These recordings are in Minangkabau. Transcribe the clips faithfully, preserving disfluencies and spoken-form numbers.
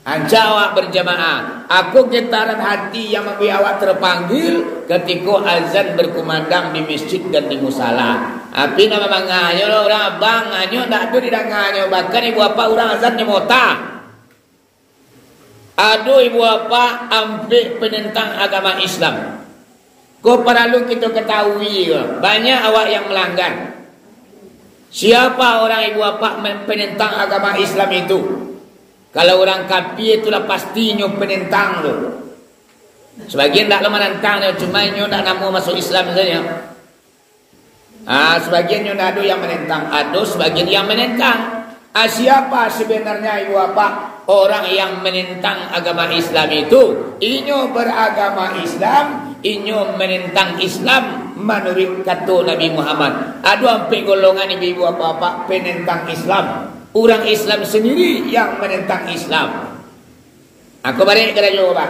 Ancak awak berjamaah. Ako getaran hati yang mambuek awak terpanggil katiko azan berkumandang di masjid dan di musala. Tapi nan mamanganyo lo urang abang, anyo ndak ado didanganyo. Bahkan ibu apak urang azan nyo mota. Ado ibu apak ampek penentang agama Islam. Ko paralu kito katahui ko, banyak awak yang melanggar. Siapa orang ibu apak men-, penentang agama Islam itu? Kalau orang kapia itulah pasti inyo penentang tu. Sebagian ndak lo manantang nyo, cuma inyo ndak namo masuk Islam sajo. Ah, sebagian nyo ndak ado yang menentang, ado sebagian yang menentang. Ah, siapa sebenarnya ibu apak orang yang menentang agama Islam itu? Inyo beragama Islam, inyo menentang Islam manuruik kato Nabi Muhammad. Ado ampek golongan ibu-ibu apak-apak penentang Islam. Urang Islam sendiri yang menentang Islam. Ako barek karajo, Pak.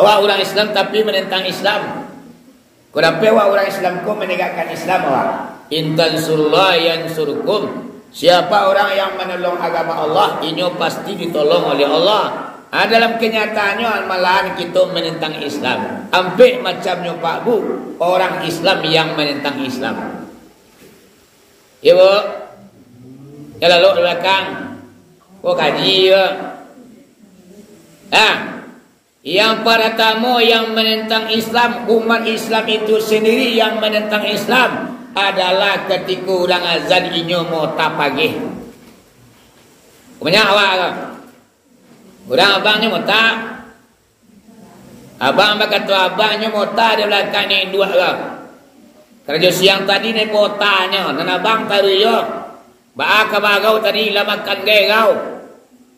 Awak urang Islam tapi manentang Islam. Ko dapek awak urang Islam ko manegakkan Islam awak. In tansurullah yansurkum. Siapa orang yang manolong agama Allah, inyo pasti ditolong oleh Allah. Ha, dalam kenyataannyo, malahan kito manentang Islam. Ampek macamnyo, Pak Bu, orang Islam yang manentang Islam. Iyo, Bu? Yo lalok di balakang. Ko kaji, yo. Nah, yang paratamo yang manentang Islam, umat Islam itu sendiri yang manentang Islam adalah katiko urang azan inyo mota pageh. Banyak awak ko. Urang abang nyo mota. Abang bakato, abang nyo mota di balakang ni induak ko. Karajo siang tadi naiak motanyo, nan abang taruih yo. Baa ka bagau tadi, lah makan gai gau?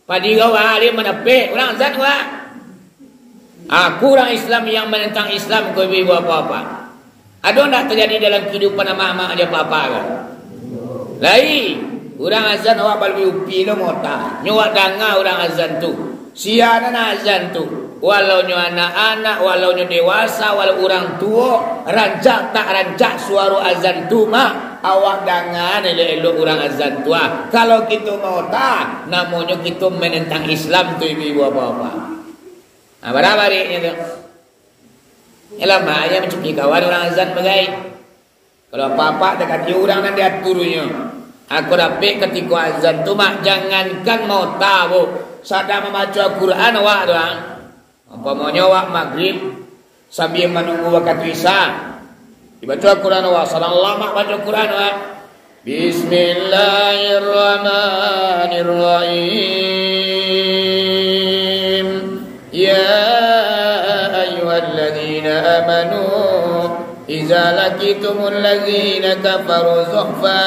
Padi gau, ah, dia manapek. Urang azan ko. Aku urang Islam yang manentang Islam ko, ibu-ibu, apak-apak. Ado ndak tajadi dalam kahidupan amak-amak jo apak-apak ko? Lai, urang azan awak balabiah upi lo mota. Nyo awak danga urang azan tu. Sia nan azan tu? Walau nyo anak-anak, walau nyo dewasa, walau urang tuo, rancak tak rancak suaro azan tu mah, awak danga elok-elok urang azan tu ah. Kalau kito mota, namonyo kito manentang Islam tu, ibu-ibu, apak-apak. Nah, bara bariknyo tu. Nyo lamak aja mancuki kawan urang azan bagai. Kalau apak-apak dakati urang nan diatur inyo, ako dapek katiko azan tu mah, jangankan mota, Bu, sadang mambaco Al-Quran awak tu, ah. Umpamonyo awak magrib, sambia manunggu wakatu isya, dibaco Al-Quran awak, sadang lamak baco Quran awak. Bismillahirrahmanirrahim. Ya ayyuhalladzina amanu, iza laqitumul ladzina kafaru zuhfa,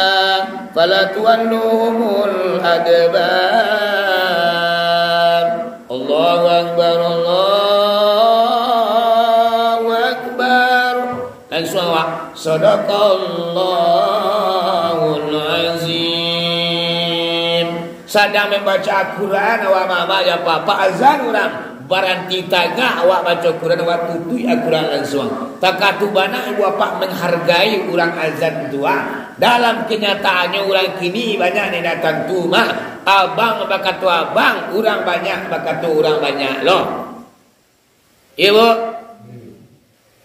fala tuwalluhumul adbar. Allahu Akbar, Allahu Akbar. Langsuang awak, Sadaqallahul Azim. Sadang mambaco Al-Quran, awak mamak jo apak-apak, azan urang. Baranti tangah awak baco Quran, awak tutuik Al-Quran langsuang. Takah tu bana ibu apak manghargai urang azan tu, ah. Dalam kenyataannyo urang kini banyak nan indak tantu mah. Abang bakato abang, urang banyak bakato urang banyak lo. Iyo, Bu?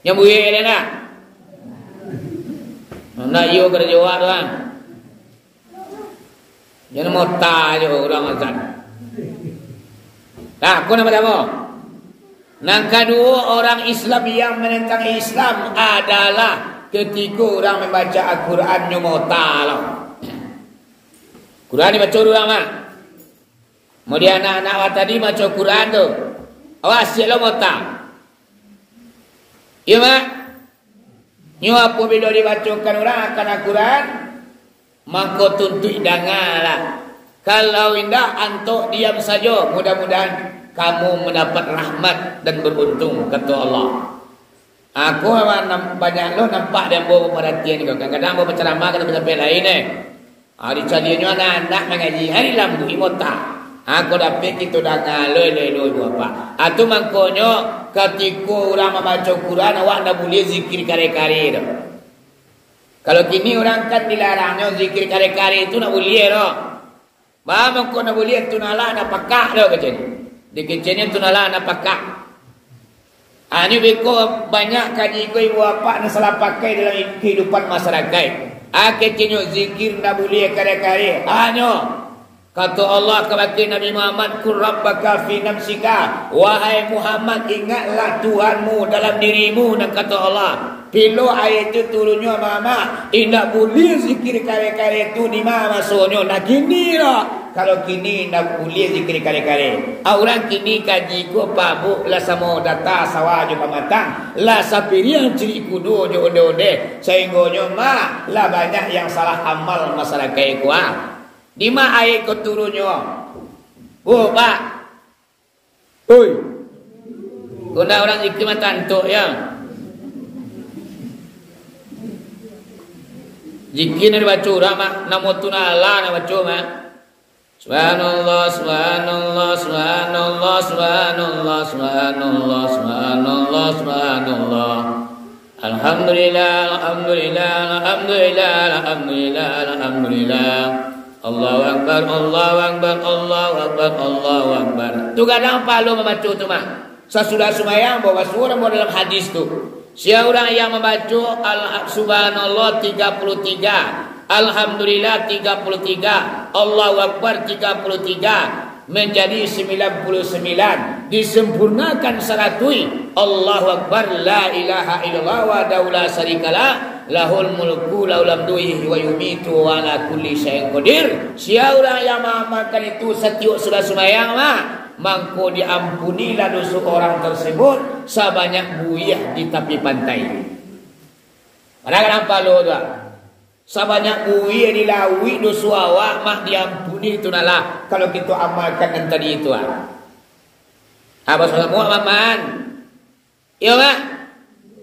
Nyo buek den dah. Ndak iyo karajo awak tu, ah. Jan mota jo urang azan. Nah, ko nan partamo. Nan kaduo, orang Islam yang manentang Islam adalah katiko urang mambaco Al-Quran nyo mota lo. Quran dibaco urang mah. Kemudian anak-anak awak tadi mambaco Quran tu, awak asiak lo mota. Iyo, Mak? Nyo apabilo dibacokan urang akan Al-Quran, mangko tuntuik dangalah. Kalau indak, antok diam sajo. Mudah-mudahan kamu mandapat rahmat dan baruntung, kato Allah. Aku memang nam-, banyak lo nampak di ambo paratian ko. Kadang-kadang ambo bacaramah ka tampek-tampek lain, eh. Ah, dicalianyo anak-anak mangaji, hari lambuik mota. Ah, ko dapek kito danga lo elok-elok ibu apak. Ah, tu mangkonyo katiko urang mambaco Quran, awak ndak buliah zikir kare-kare tu. Kalau kini urang kan dilarangnyo zikir kare-kare tu ndak buliah doh. Ba mangko nan buliah tu nan lah nan pakak do keceknyo. Di keceknyo tu nan lah nan pakak. Anyo beko banyak kaji ko ibu bapak nan salah pakai dalam kehidupan masyarakat. A keceknyo zikir nan buliah kare-kare. Anyo kato Allah kabake Nabi Muhammad, "Qul rabbaka fi nafsika." Wahai Muhammad, ingatlah Tuhanmu dalam dirimu, nan kato Allah. Pilo ayat tu turunnyo, Mamak? Indak buliah zikir kare-kare tu, di ma masonyo? Nah, kini lo. Kalau kini indak buliah zikir kare-kare. A urang kini kaji ko pabuik lah samo data sawah jo pamatang, lah sapiriang cirik kudo jo onde-onde, sainggonyo mah lah banyak yang salah amal masyarakat ko, ah. Di ma ayat ko turunnyo? Oh, Pak. Oi. Gondang urang zikir mah tantok, yo. Zikir nan dibaco urang mah, namo tu nan alah nan baco mah. Subhanallah, subhanallah, subhanallah, subhanallah, subhanallah, subhanallah, subhanallah. Alhamdulillah, alhamdulillah, alhamdulillah, alhamdulillah, alhamdulillah. Allahu Akbar, Allahu Akbar, Allahu Akbar, Allahu Akbar. Tu gadang pahalo mambaco tu mah. Sasudah sumbayang, bawa surah dalam hadis tu. Sia urang yang mambaco al-, Subhanallah tiga puluh tiga, Alhamdulillah tiga puluh tiga, Allahu Akbar tiga puluh tiga, menjadi sembilan puluh sembilan, disempurnakan saratuih, Allahu Akbar, la ilaha illallah wahdahu la syarikalah, lahul mulku lahul hamdu yuhyi wa yumitu wa ala kulli syai'in qadir. Sia urang yang maamalkan itu satiok sudah sumbayang mah, mangko diampunilah doso orang tersebut sabanyak buih di tapi pantai. Padahal kan ampalo tu, ah. Sabanyak buih di lauik doso awak mah diampuni tu nah lah, kalau kito amalkan nan tadi tu, ah. Abah Salamuak Maman. Iyo, Mak.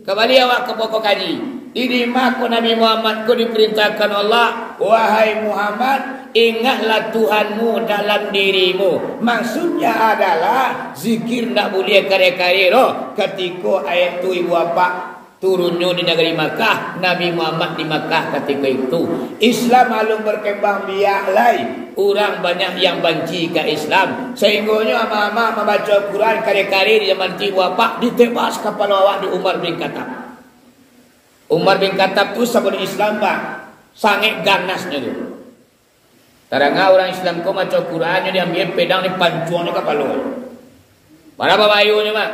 Kabali awak ka pokok kaji. Di dima ko Nabi Muhammad ko diperintahkan Allah, "Wahai Muhammad, ingatlah Tuhanmu dalam dirimu." Maksudnya adalah, zikir ndak buliah kare-kare doh. Katiko ayat tu, ibu apak, turunnyo di nagari Makkah, Nabi Muhammad di Makkah katiko itu. Islam alun berkembang biak lai. Urang banyak yang banci ka Islam, sainggonyo ama-ama mambaco Quran kare-kare di zaman tu, ibu apak, ditebas kapalo awak di Umar bin Khattab. Umar bin Khattab tu sabalun Islam, Pak, sangaik ganasnyo tu. Tarangah urang Islam ko maco Quran, nyo diambiak pedang, dipancuangnyo kapalo. Bara babahayonyo, Pak.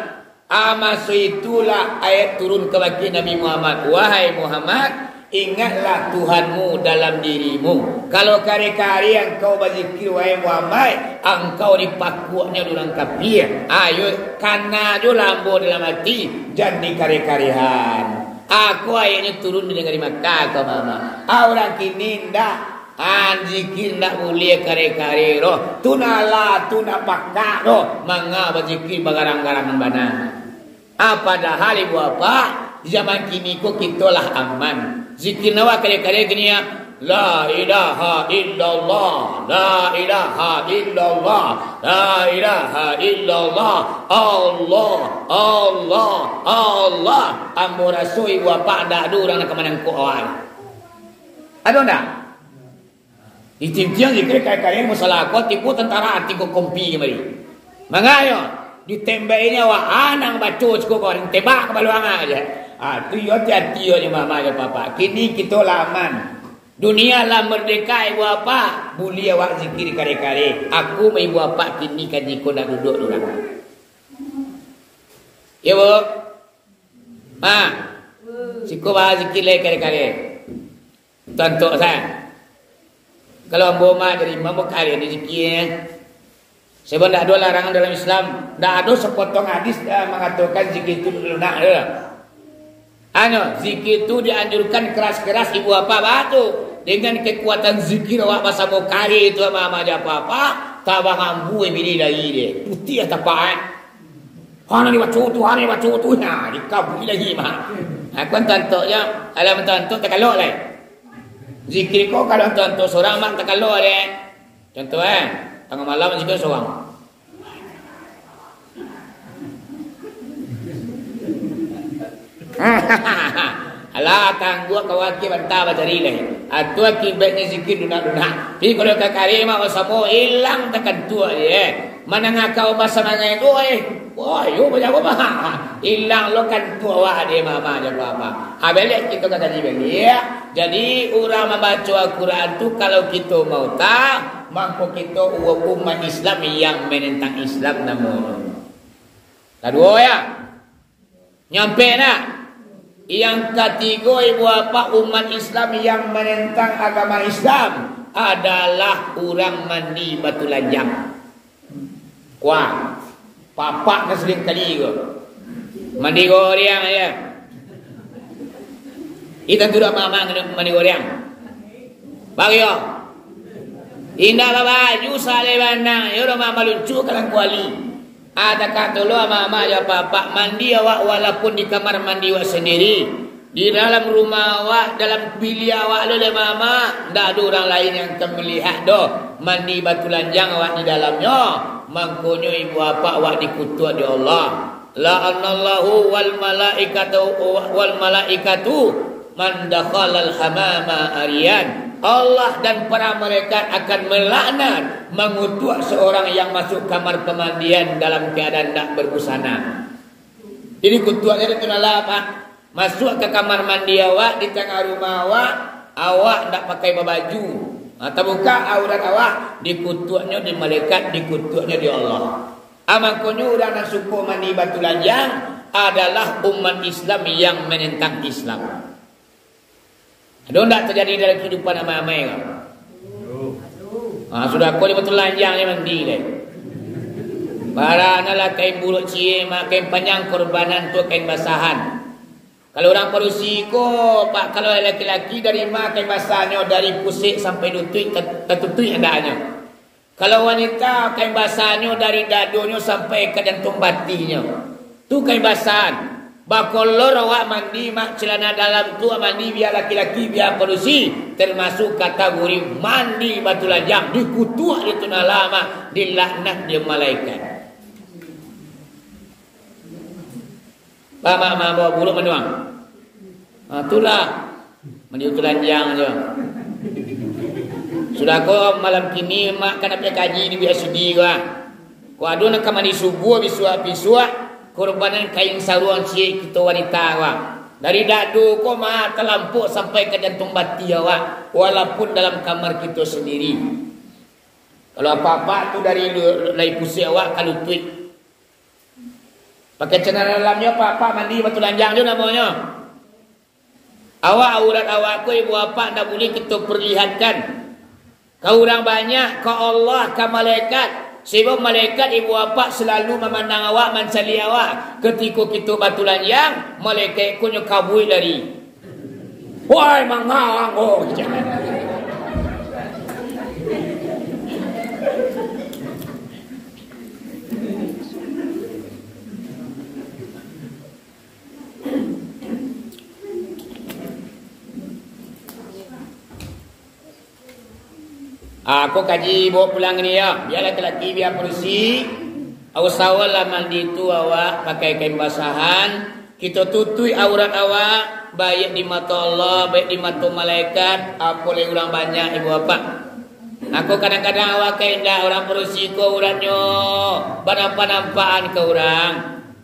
Ah, maso itulah ayat turun kabake Nabi Muhammad, "Wahai Muhammad, ingatlah Tuhanmu dalam dirimu." Kalau kari-kari angkau bazikir, wahai Muhammad, angkau dipakuaknyo dek urang kafir. Ayo, kana jo lambo dalam ati, jan dikare-karehan. Ako ayatnyo turun di nagari Makkah ko, Muhammad. Ah, urang kini ndak. Ah, zikir ndak buliah kare-kare doh. Tu nan alah, tu nan pakak doh. Manga bazikir bagarang-garang bana. Ah, padahal ibu apak, zaman kini ko kito lah aman. Zikir nan awak kare-kare kini, ah, la ilaha illallah, la ilaha illallah, la ilaha illallah, Allah, Allah, Allah. Ambo raso ibu apak ndak ado urang nan ka manangkok awak. Ado ndak? Ditintiang zikir kare-kare masalah ko, tibo tantara tibo kompi kamari. Manganyo, ditembak inyo awak, anang baco cukup ko, tembak ka baluang aja. Ah, tu iyo hati-hati yo, mama jo papa. Kini kito lah aman. Dunia lah merdeka, ibu apak. Buliah awak zikir kare-kare. Aku ma ibu apak kini kaji ko ndak duduak urang. Iyo, Bu. Ha. Siko ba zikir lai kare-kare. Tantok sa. Kalau ambo mah jadi imam, ambo kalian di zikir. Sebab ndak ado larangan dalam Islam. Ndak ado sepotong hadis, eh, mangatokan zikir tu lunak tu. Anu, zikir tu dianjurkan keras-keras ibu apak batu. Dengan kekuatan zikir awak basamo kali tu, ama-ama jo papa, tabang ambu bili dari dia. Putih tapak, eh. Hana dibaco tu, hana dibaco tu. Nah, dikabui lagi mah. Aku kan tantok je. Alah tantok takalok lai. Zikir ko kalau tantok sorang mah takalok deh. Contoh, eh, tangah malam zikir sorang. Alah, tangguak ka wakil banta bacari lai. Atu akibatnyo zikir lunak-lunak. Tapi kalau ka kareh mah samo ilang takantuak je. Manangah kau basamangaik tu, eh. Wah, yo banyak apa? Ilang lo kantuak awak dek mama jo papa. Ha, baliak kito ka kaji baliak. Jadi, urang mambaco Al-Quran tu, kalau kito mau ta, mangko kito umat Islam yang manentang Islam namonyo. Kaduo ya. Nyampe nak? Yang katigo, ibu apak, umat Islam yang manentang agama Islam adalah urang mandi batu lanjang. Wah, papak nan sering kali ko. Mandi goreang aja. Kita tu dah mamang mandi goreang. Bagi yo. Indak babaju salai banang, yo dah mamaluncu kalang kuali. Ah, takah tu lo amak-amak jo apak-apak, mandi awak walaupun di kamar mandi awak sandiri, di dalam rumah awak, dalam biliak awak lo lai amak-amak, ndak ado urang lain yang ka malihat doh mandi batu lanjang awak di dalamnyo, mangkonyo ibu apak awak dikutuak dek Allah. La'anallahu wal malaikatu, wal malaikatu man dakhalal hamama arian. Allah dan para malaikat akan melaknat, mangutuak seorang yang masuk kamar pemandian dalam keadaan ndak berbusana. Jadi kutuaknyo tu nalah, Pak. Masuk ka kamar mandi awak, di tangah rumah awak, awak ndak pakai babaju. Ha, tabuka aurat awak, dikutuaknyo di malaikat, dikutuaknyo di Allah. Ah, mangkonyo urang nan suko mandi batu lanjang adalah umat Islam yang manentang Islam. Ado ndak tajadi dalam kahidupan amai-amai ko? Ah, sudah ko di batu lanjang je mandi deh. Baranalah kain buruak ciek, ma kain panjang korbanan tu kain basahan. Kalau urang padusi ko, Pak, kalau laki-laki dari ma kain basahnyo, dari pusek sampai lutuik, tat-, tatutuik andaknyo. Kalau wanita, kain basahnyo dari dadonyo sampai ka jantuang batinyo. Tu kain basahan. Bakolor awak mandi, mak, celana dalam tu awak mandi, bia laki-laki, bia padusi, termasuk kategori mandi batu lanjang, dikutuak di tu nalah, mak, dilaknat dek malaikat. Bamak mambao buruak manuang. Ha, tulah. Mandi tu lanjang jo. Sudah ko malam kini, mak, kan apiak kaji di B S D ko, ah. Ko ado nan ka mandi subuah bisuak-bisuak, korbanan kain saruang ciek kito wanita ko, ah. Dari dado ko, mak, talampok sampai ka jantuang bati awak, walaupun dalam kamar kito sandiri. Kalau apak-apak tu dari lu-, lai pusek awak ka lutuik. Pakai celana dalamnyo, apak-apak mandi batu lanjang jo namonyo. Awak, aurat awak ko, ibu apak, ndak buliah kito perlihatkan ka urang banyak, ka Allah, ka malaikat. Sabab malaikat, ibu apak, salalu mamandang awak, mancaliak awak. Katiko kito batu lanjang, malaikat ko nyo kabuik lari. Wai, manganggo, jan. Ah, ko kaji bawa pulang ni yo. Bia laki-laki, bia padusi. Usahakanlah mandi tu awak pakai kain basahan. Kito tutuik aurat awak, baiak di mato Allah, baiak di mato malaikat, apo lai urang banyak, ibu apak. Ako kadang-kadang awak ka indak urang padusi ko auratnyo banampak-nampakan ka urang.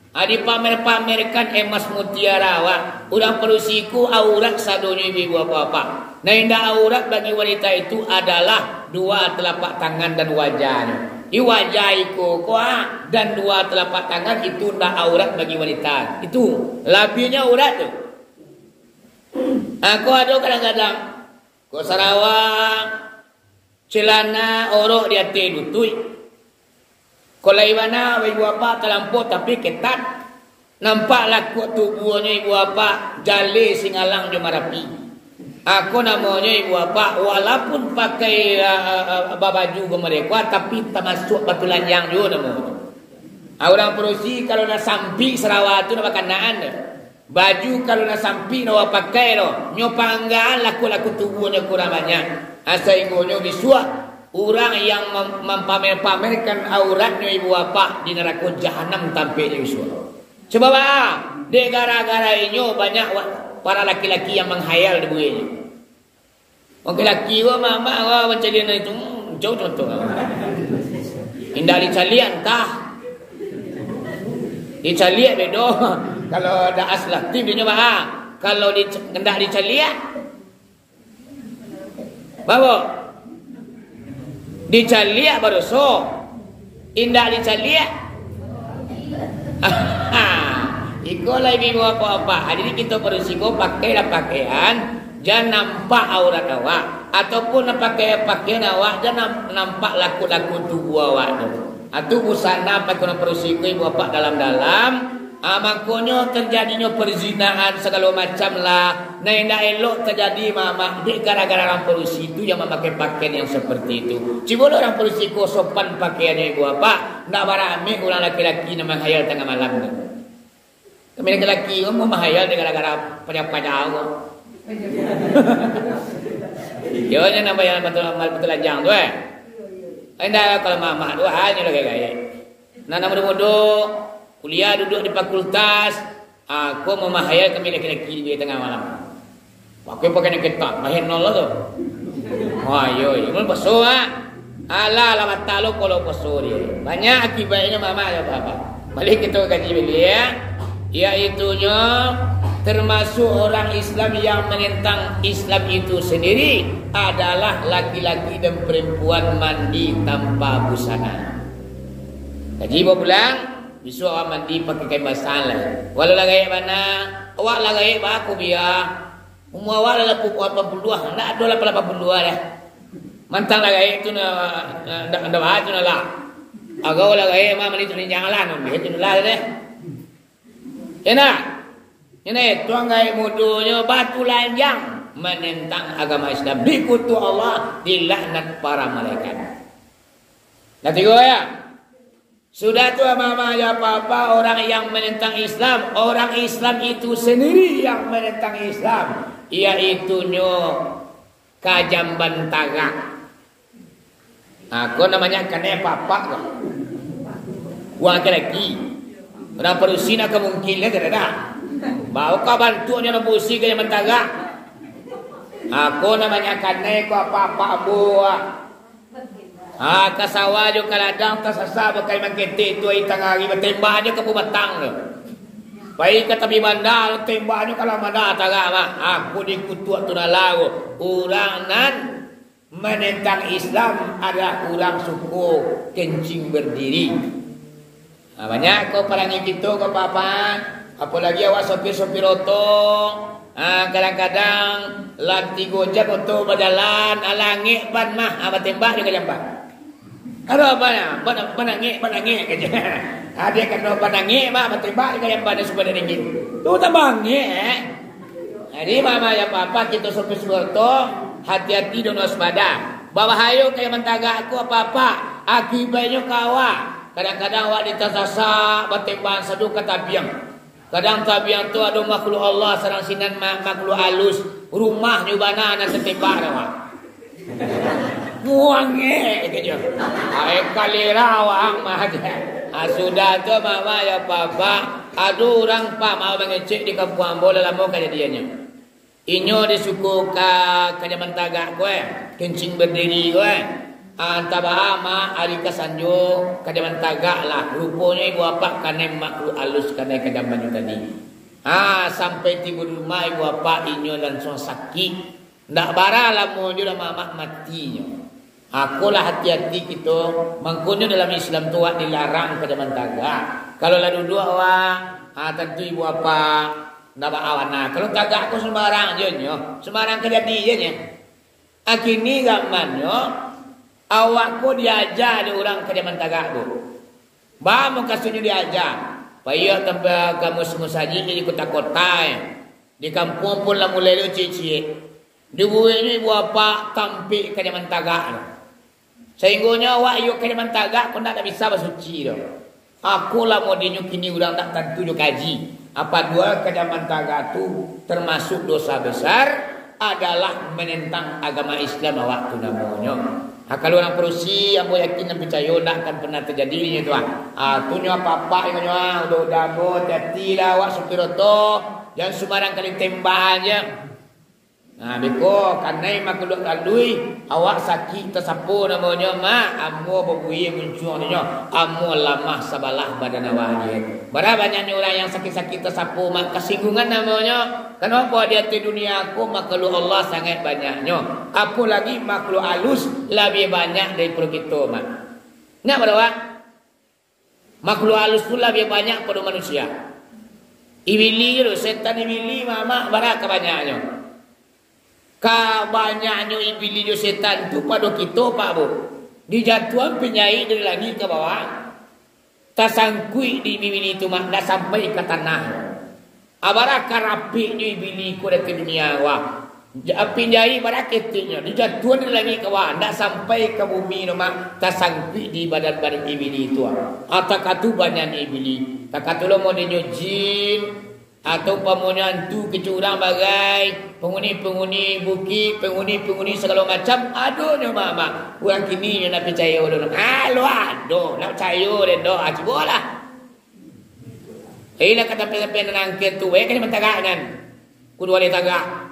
Ha, dipamer-pamerkan emas mutiara awak. Urang padusi ko aurat sadonyo, ibu-ibu, apak-apak. Nan indak aurat bagi wanita itu adalah dua telapak tangan dan wajahnya. Di wajah iko ko, ah, dan dua telapak tangan itu ndak aurat bagi wanita. Itu labiahnyo aurat tu. Ako ado kadang-kadang ko sarawa, celana orok di ateh lutuik. Ko lai bana, ibu apak, talampau tapi ketat. Nampak lakuak tubuahnyo ibu apak, jaleh Singalang jo Marapi. Ako namonyo ibu apak, walaupun pakai, ah, ah, ah, babaju ko mereka, tapi tamasuak batu lanjang juo namonyo. Ah, urang padusi kalau nak sampik sarawa tu nak bakanaan tu. Baju kalau nak sampik nak awak pakai tu, nyo panggaan lakuak-lakuak tubuahnyo kurang banyak. Ah, sainggonyo bisuak urang yang mem-, mampamer-pamerkan auratnyo ibu apak di narako jahanam tampeknyo bisuak. Sabab a, dek gara-gara inyo banyak wa-, Para laki-laki yang menghayal di buihnyo. Laki-laki ko mamak ko mancaliak itu, hmm, jauh contoh. Indak dicaliak, entah. Dicaliak bedo. Kalau ada aslah tim dia nyoba, ah. Kalau di, indak dicaliak, Bawo. Dicaliak badoso. Indak dicaliak. Iko lah ibu bapak-bapak. Jadi kito padusi ko pakailah pakaian, jan nampak aurat awak. Ataupun pakaian-pakaian awak, jan nam-, nampak lakuk-lakuk tubuah awak tu. Atu busana pakaian padusi ko ibu bapak dalam-dalam. Ah, mangkonyo tarjadinyo perzinahan sagalo macam lah. Nah, indak elok tarjadi, Mak, Mak, dek gara-gara urang padusi tu yang mamakai pakaian yang seperti itu. Cubolah urang padusi ko sopan pakaiannyo, ibu bapak. Ndak barami urang laki-laki nan manghayal tangah malam tu. Kami laki-laki ko mau manghayal dek gara-gara paja-paja ko. Yo, nyo nan bayar betul, betul lanjang tu, eh. Indak, kalau mamak tu, ha, nyo lah gaya-gaya. Nah, nan mudo-mudo, kuliah duduak di fakultas, ah, ko mamahayal kami laki-laki di tangah malam. Pakai pakaian nan ketat, bahen nol lah tu. Wah, iyo, iyo, mun puaso, ah. Alah, lah batal lo kalau puaso dia. Banyak akibatnyo, mamak, yo, apa-apa. Balik kito ka kaji baliak, yaitunyo termasuk orang Islam yang menentang Islam itu sendiri adalah laki-laki dan perempuan mandi tanpa busana. Kaji bapulang, bisuak awak mandi pakai kain basah lai. Walau lah gaek bana, awak lah gaek bako bia. Umua awak lah lapan puluah, ndak ado lapan puluah dah. Mantang lah gaek tu na, na, ndak, ndak baa tu na lah. Agak lah gaek mah mandi tu ninjang lah, nah, itu lah deh. Yo nah. Ini tuang gaek mudonyo batu lanjang menentang agama Islam, dikutuk Allah, dilaknat para malaikat. Nah, tigo ya. Sudah tu, mama, ya papa, orang yang menentang Islam, orang Islam itu sendiri yang menentang Islam, yaitunyo kajamban tagak. Nah, ko namanya kanai papa ko. Wah, laki-laki. Urang padusi nak ka mungkin lah, kada ado. Bau ka bantuaknyo nan padusi kajamban tagak. Nah, ko namanya kanai ko apa-apa buah. Ha, ka sawah jo ka ladang tasasa bakali mangketek tu, ari tangah ari batembak jo ka bubatang tu. Pai ka tapi banda, tembak jo ka lah banda tagak mah. Aku dikutuak tu lah lawo. Urang nan manentang Islam adalah urang suko kencing berdiri. Ha, banyak ko parangai kito ko, Bapak. Apolagi awak sopir-sopir oto. Ha, kadang-kadang lah tigo jam oto bajalan, alah angek ban mah, ha, batembak jo kajamban. Ado ban, ban, ban angek, ban angek, kato. Ha, dek kano ban angek mah, batembak jo kajamban supayo dingin. Tu tambah angek, eh. Jadi, mama ya papa, kito sopir-sopir oto, hati-hati dan waspada. Babahayo kajamban tagak ko apa-apa, akibatnyo ka awak. Kadang-kadang awak ditasasa, batembakan sado ka tabiang. Kadang tabiang tu ado makhluk Allah, sarang sinan ma-, makhluk alus, rumahnyo bana nan tatembak tu, Mak. Muangek, kato. Ai, kalera awak mah. Ah, sudah tu, mama ya papa, ado urang pamau mangecek di kampuang ambo, lah lamo kajadiannyo. Inyo disuko ka kajamban tagak ko, eh, kencing berdiri ko, eh. Ah, antah baa mah, ari ka sanjo kajamban tagak lah. Ruponyo ibu apak kanai makhluk alus, kanai kajamban tu tadi. Ah, sampai tibo di rumah ibu apak, inyo langsuang sakik. Ndak bara lamo jo lah mamak matinyo. Akolah hati-hati kito, mangkonyo dalam Islam tu wak dilarang kajamban tagak. Kalau lah duduak awak, ah, tantu ibu apak ndak baa bana. Kalau tagak ko sumbarang jo nyo, sumbarang kajadi jo nyo. Akini zamannyo, awak ko diaja dek urang kajamban tagak ko. Baa mukasuiknyo diaja? Paiyo tampek ka mus-, musajik di kota-kota, eh. Di kampuang pun lah mulai lo ciek-ciek. Dibueknyo ibu apak tampek kajamban tagak tu. Sainggonyo awak iyo kajamban tagak ko ndak, ndak bisa basuci doh. Akolah modinyo kini urang ndak tantu jo kaji. Apo dua kajamban tagak tu termasuk dosa besar, adalah menentang agama Islam awak tu namonyo. Ha, kalau urang padusi, ambo yakin dan picayo ndak akan pernah terjadi nyo tu, ah. Ah, tu nyo apak-apak nyo, ah, udah-udah ambo, hati-hatilah awak sopir oto. Jan sumbarang kali tembak aja. Nah, beko kanai makhluk aluih, awak sakik tasapo namonyo, mak, amuah babuih muncuangnyo, amuah lamah sabalah badan awak je. Bara banyaknyo urang yang sakik-sakik tasapo, mak, kasinggungan namonyo. Kanapo di ateh dunia ko makhluk Allah sangaik banyaknyo, apo lagi makhluk alus labiah banyak daripado kito, mak. Indak pado awak? Makhluk alus tu labiah banyak pado manusia. Ibili tu, setan ibili, mamak, bara ka banyaknyo. Ka banyaknyo ibili jo setan tu pado kito, Pak, Bu. Dijatuahan pinjahik dari langik ka bawah. Tasangkuik di ibili tu, mak, ndak sampai ka tanah. Abara ka rapiknyo ibili ko dek dunia, wah. Ja-, pinjahik bara keteknyo, dijatuahan dari langik ka bawah, ndak sampai ka bumi no, mak, tasangkuik di badan-badan ibili tu, ah. Takah tu banyaknyo ibili, takah tu lo modelnyo jin, atau umpamonyo antu kecek urang bagai, penghuni-penghuni bukik, penghuni-penghuni sagalo macam, adonyo, mak, mak. Urang kini nyo ndak picayo doh, ah, lo ado, ndak picayo den doh, ah, cubolah. Eh, lah ka sampai-sampai nan angkek tu, eh, ka di mantagak nan. Kudu alih tagak.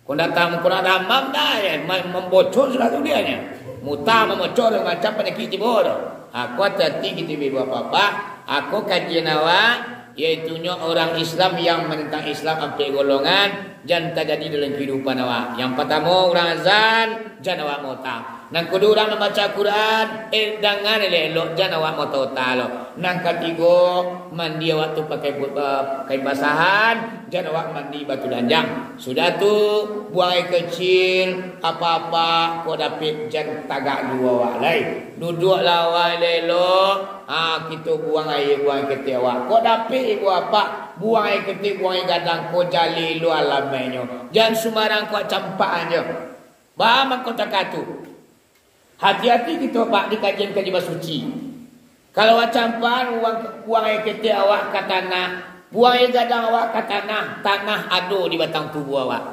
Kok datang, kok nak damam dah, ya, ma-, mambocor sudah tu dia nya. Muntah, mambocor, macam panyakik tibo tu. Aku hati-hati gitu, ibu bapak-bapak. Aku kajian awak, yaitunyo orang Islam yang menentang Islam ampek golongan, jan tajadi dalam kehidupan awak. Yang pertama, urang azan, jan awak maota. Nan kudu urang mambaca Quran, eh, dangan elok-elok, jan awak maota-ota lo. Nan katigo, mandi awak tu pakai bu-, eh, kain basahan, jan awak mandi batu lanjang. Sudah tu, buang aia kecil, apa-apa kok dapek jan tagak juo awak lai. Duduaklah awak elok-elok, ha, kito buang aia, buang aia ketek awak. Kok dapek ibu apak, buang aia ketek, buang aia gadang, kok jaleh lo alamainyo. Jan sumbarang kok campak ajo. Ba mangko takah tu. Hati-hati kito, Pak, di kajian kaji basuci. Kalau awak campaan, buang, buang aia ketek awak ka tanah, buang aia gadang awak ka tanah, tanah ado di batang tubuah awak.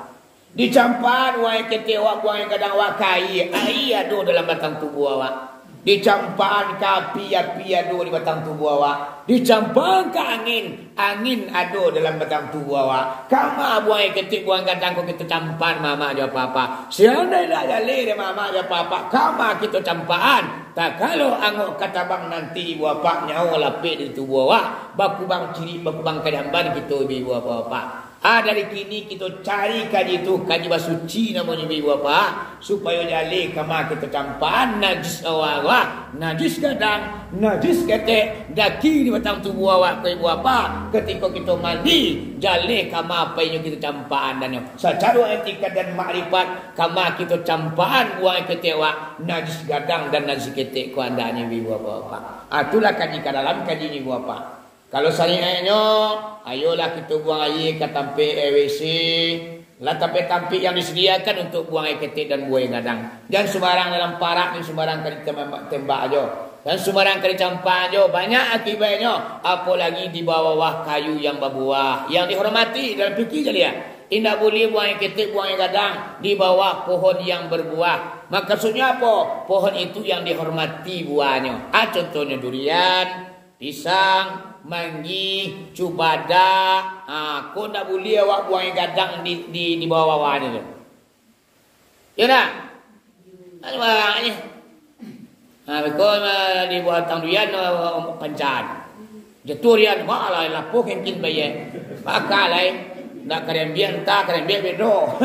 Dicampaan buang aia ketek awak, buang aia gadang awak ka aia, aia ado dalam batang tubuah awak. Dicampaan ka api, api ado di batang tubuah awak. Dicampaan ka angin, angin ado dalam batang tubuah awak. Kama buang aia ketek, buang aia gadang ko kito campaan, mamak jo apak-apak. Siandai lah jaleh dek mamak jo apak-apak, kama kito campaan. Takalo angok ka tabang nanti ibu apak, nyawo lapeh dari tubuah awak, bakubang cirik, bakubang ka jamban kito ibu apak-apak. Ah, dari kini kito cari kaji tu, kaji basuci namonyo ibu apak, supayo jaleh kama kito campaan najis awak-awak, najis gadang, najis ketek, daki di batang tubuah awak ko ibu apak. Katiko kito mandi, jaleh kama apo inyo kito campaan dannyo. Sacaro etika dan makrifat, kama kito campaan buang ketek awak, najis gadang dan najis ketek ko andaknyo ibu apak-apak. Ah, itulah kaji ka dalam kajinyo ibu apak. Kalau sariatnyo, ayolah kito buang aia ka tampek aia W C, lah tampek-tampek yang disediakan untuk buang aia ketek dan buang aia gadang. Jan sumbarang dalam parak, jan sumbarang ka ditembak, tembak ajo. Jan sumbarang ka dicampaan ajo, banyak akibatnyo. Apolagi di bawah-bawah kayu yang babuah, yang dihormati dalam fikih jahiliah. Indak buliah buang aia ketek, buang aia gadang di bawah pohon yang berbuah. Makasuiknyo apo? Pohon itu yang dihormati buahnyo. Ah, contohnyo durian, pisang, manggih, cubadak, ha, ko ndak buliah awak buang aia gadang di, di, di bawah-bawahnyo tu. Iyo ndak? Kan banyak. Ha, beko, eh, di batang durian, eh, pancaan. Jatuah durian, malah lapuah kengkin bayar. Bakal lai. Ndak ka diambiak, antah ka diambiak bedo.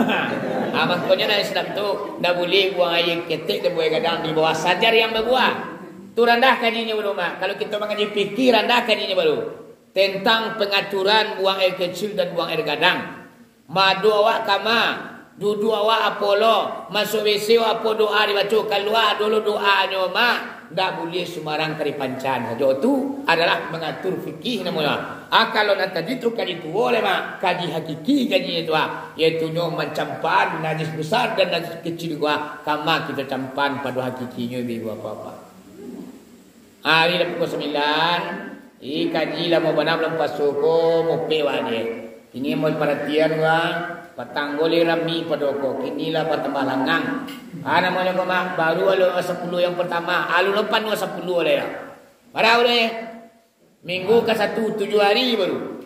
Ha, makonyo nan Islam tu, ndak buliah buang aia ketek dan buang aia gadang di bawah sajar yang babuah. Tu randah kajinyo baru, Mak. Kalau kito mangaji fikih, randah kajinyo baru. Tentang pangaturan buang aia kecil dan buang aia gadang. Mado awak kama, duduak awak apo lo, masuak W C apo doa dibaco, kalua dulu doanyo, Mak. Ndak buliah sumbarang ka dipancaan sajo. Tu adalah mangatur fikih namonyo. Ah, kalau nan tadi tu kaji tuo lai, Mak. Kaji hakiki kajinyo tu, ah. Yaitunyo mancampaan najis besar dan najis kecil ko, ah. Kama kito campaan pado hakikinyo, ibu apak-apak. Ari lah pukul sambilan, ih, kaji lamo bana bulan puaso ko, mopek wak deh. Kini amuah paratian wak, patang ko lai rami pado ko, kini lah batambah langang. Ah, namonyo ko, Mak, baru alun sapuluah yang partamo, alun panuah sapuluah lai lah. Bara lai? Minggu ka satu, tujuah ari baru.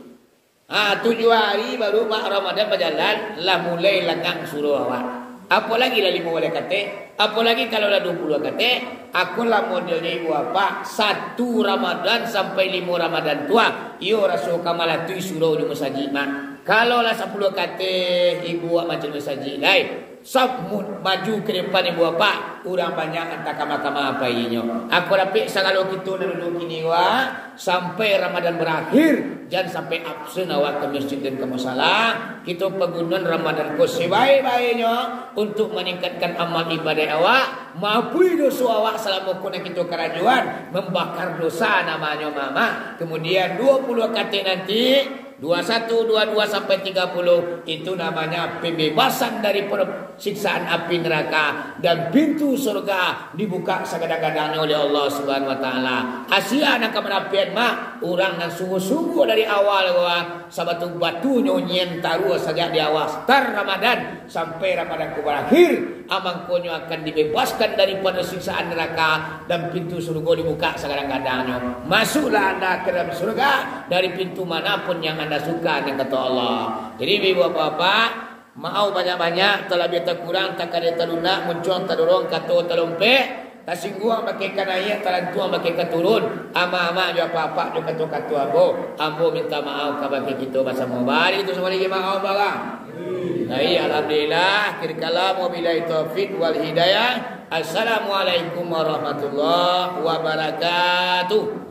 Ha, tujuah hari baru mak Ramadan bajalan, lah mulai langang surau awak. Apolagi lah limo baleh katek, apolagi kalau lah duo puluah katek, ako lah modelnyo ibu apak, satu Ramadan sampai limo Ramadan tu ah, iyo raso ka malatui surau di masajik, mak. Kalau lah sapuluah katek, ibu awak mancaliak masajik lai. Saf mu-, maju ka depan ibu apak, urang banyak antah kama-kama apo inyo. Ako dapek sagalo kito nan duduak kini wa, sampai Ramadan barakhir, jan sampai absen awak ka masjid dan ka musala. Kito pagunoan Ramadan ko sabaik-baiknyo untuk maningkatkan amal ibadah awak, maafui doso awak salamo ko nan kito karajoan, mambakar dosa namonyo, mak. Kemudian duo puluah katek nanti, dua satu, dua dua sampai tiga puluh, itu namanya pembebasan dari per-, siksaan api neraka, dan pintu surga dibuka sagadang-gadangnyo oleh Allah Subhanahu wa Taala. Asia nan ka marapian, mak, urang nan sungguah-sungguah dari awal, wah, sabatul-batunyo nyian taruah sajak di awal, star Ramadan sampai Ramadan ko barakhir, amangkonyo akan dibebaskan daripado siksaan neraka, dan pintu surga dibuka sagadang-gadangnyo. Masuklah anda ke dalam surga dari pintu mana pun yang anda suka, nan kato Allah. Jadi, ibu bapak-bapak, maaf banyak-banyak, talabiah takurang, takadai talunak, muncuang tadorong, kato talompek, tasingguang bakeh ka naiak, talantuang bakeh ka turun, amak-amak jo apak-apak jo kato-kato ambo, ambo minta maaf kabakeh kito basamo. Bari tu samo lagi maaf, barang. Baik, alhamdulillah. Akhir kalam, wabillahi taufik wal hidayah. Assalamualaikum warahmatullahi wabarakatuh.